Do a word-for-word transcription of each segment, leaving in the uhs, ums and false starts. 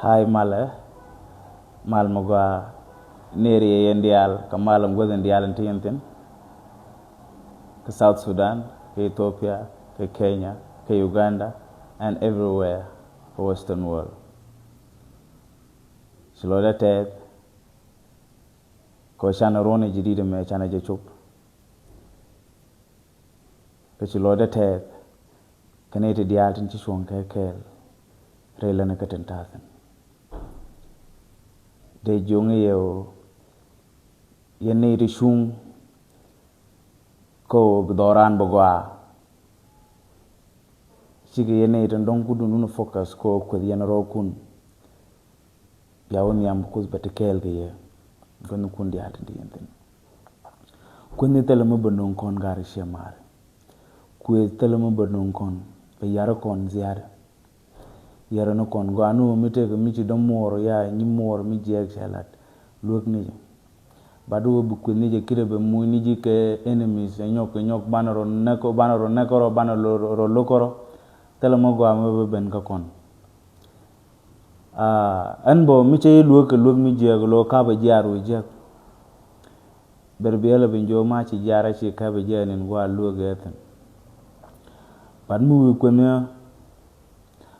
Hi malɛ, mal mi gɔaa, nɛɛri yɛ yɛn diaal kɛ mal in guäth in diaal in ti yɛn thi̱n, kɛ South Sudan, kɛ Ethiopia, kɛ Kenya, kɛ Uganda, and everywhere kɛ Western world. Ci lɔcdä tɛth kɛ canɛ ruɔ̱n jɛ di̱t ɛmɛ canɛ jɛ cop. Kä ci lɔcdä tɛth kɛ nɛy ti diaal tin ci cuɔ̱ŋ kɛ kɛɛl rɛy län kä tin ta̱thi̱n. Dee jiöŋ i̱ yɛ ɣöö yɛn nɛy ti cuŋ kä ɣöö bi dhɔran bi gɔaa. Cikɛ yɛn nɛy tin dɔ̱ŋ kudun wun focus kä ɣöö kueth yɛn rɔɔkun. Bia wä nhiam bi Kuoth bɛ ti kɛɛl kɛ yɛ. Gua̱thnikun diaal tin ti yɛn thi̱n. Kueth ni thilɛ mi bä no̱o̱ŋ kɔn gari ciɛ maari. Kueth thilɛ mi bä no̱o̱ŋ kɔn bɛ yar kɔn ziar. Yar ni kɔn gɔaa ni wä mi tek mi ci dɔ̱ŋ muɔɔr ya nyi muɔɔr mi jiɛk cɛ lat. Luek ni jɛ. Ba di wä bi kueth ni jɛ kidɛ bɛ muc ni ji̱ kɛ enemies ɛ nyɔk kɛ nyɔk banɛ rɔ nɛk banɛ rɔ nɛk rɔ banɛ rɔ lo̱k rɔ. Thilɛ mi gɔaa mi bä ben kä kɔn. Aa, ɛn bä mi cɛ i̱ luek kɛ luek mi jiɛk lo̱ kapɛ jiaar wi̱i̱ jiɛk. Ber biɛl ɛ bi jiök ma ci jiaar ɛ ci kapɛ jiɛk nin gua̱a̱ luek ɛ thi̱n. But mi wi̱i̱ kueth ni ɣä.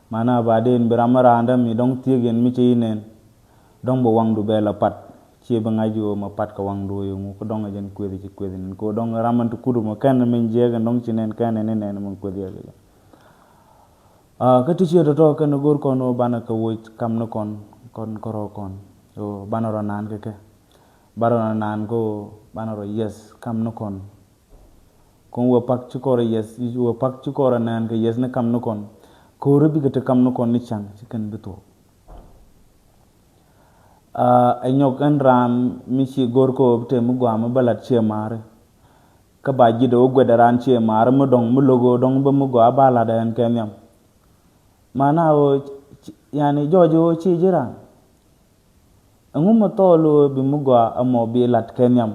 Mana ba den bi ram mi raandä mi dɔ̱ŋ thiek yɛn mi cɛ i̱ nɛn. Dɔ̱ŋ bi waŋdu bɛ la pat. Ciɛ bi ŋa̱c ɣöö mɛ pat kɛ waŋdu ɣöö yɛ ŋu kä dɔ̱ŋ ɛ jɛn kueth ci kueth nin kɛ ɣöö dɔ̱ŋ ram mi ti kut mɛ kɛn min jiɛk ɛn dɔ̱ŋ ci nɛn kɛn ɛn ni nɛn min kueth yɛ kɛ jɛ. Aa, kä ti ciɛ tɔ̱tɔ̱ kɛn go̱r kɔn ɣöö banɛ kɛ woc kam ni kɔn kɔn kärɔ̱ kɔn. Ɣöö banɛ rɔ naan kɛ kɛ. Banɛ rɔ naan kä ɣöö banɛ rɔ yes kam ni kɔn. Kɔn wä pak ci kɔrɛ yes wä pak ci kɔrɛ naan kɛ yes ni kam ni kɔn. Ko̱ri bikɛ ti kam ni kɔn ni ca̱ŋ ci kɛn bi thuɔ̱k. Aa, ɛ nyɔk ɛn raan mi ci go̱r kä ɣöö bi te mi gɔaa mi bä lat ciɛ maari. Kä ba ji̱dɛ wä guɛt ɛ raan ciɛ maari mi dɔ̱ŋ mi lo̱k ɣöö dɔ̱ŋ bä mi gɔaa ba lat ɛn kɛ nhiam. Mana ɣöö ci- yani jɔɔc ɣöö ci ji̱ raan. Ɛŋu mi thɔɔl ɣöö bi mi gɔaa ɛmɔ bi lat kɛ nhiam.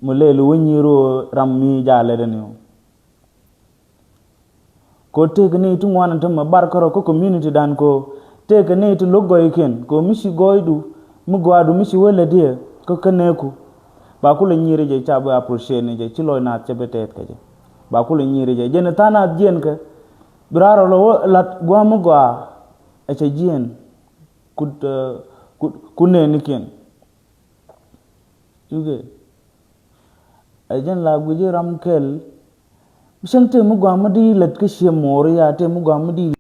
Mi lɛl wä nyier ɣöö ram mi jaa lɛt ɛn ɣöö. Kɛ ɣöö tëëkɛ nɛy ti ŋuan in te mɛ bar kärɔ̱ kä community dan kɛ ɣöö tëëkɛ nɛy ti lo̱k gɔɔykiɛn kɛ ɣöö mi ci gɔɔydu mi gɔaadu mi ci wä lätdiɛ kä kä nɛɛku. Ba kulɛ nyier jɛ ca bi appreciate ni jɛ ci lɔc naath cɛ bi tɛth kɛ jɛ. Ba kulɛ nyier jɛ jɛn tha̱a̱ŋ naath jiɛn kɛ bi raar rɔ lɔ wä lat gua̱a̱m mi gɔaa. Ɛ cɛ jiɛn kut kut kut nɛɛnikiɛn. Yukɛ ɛ jɛn la guic ram kɛl. Mi cäŋ tëë mi gɔaa mi di lät kä ciɛ mo̱o̱r ya tëë mi gɔaa mi di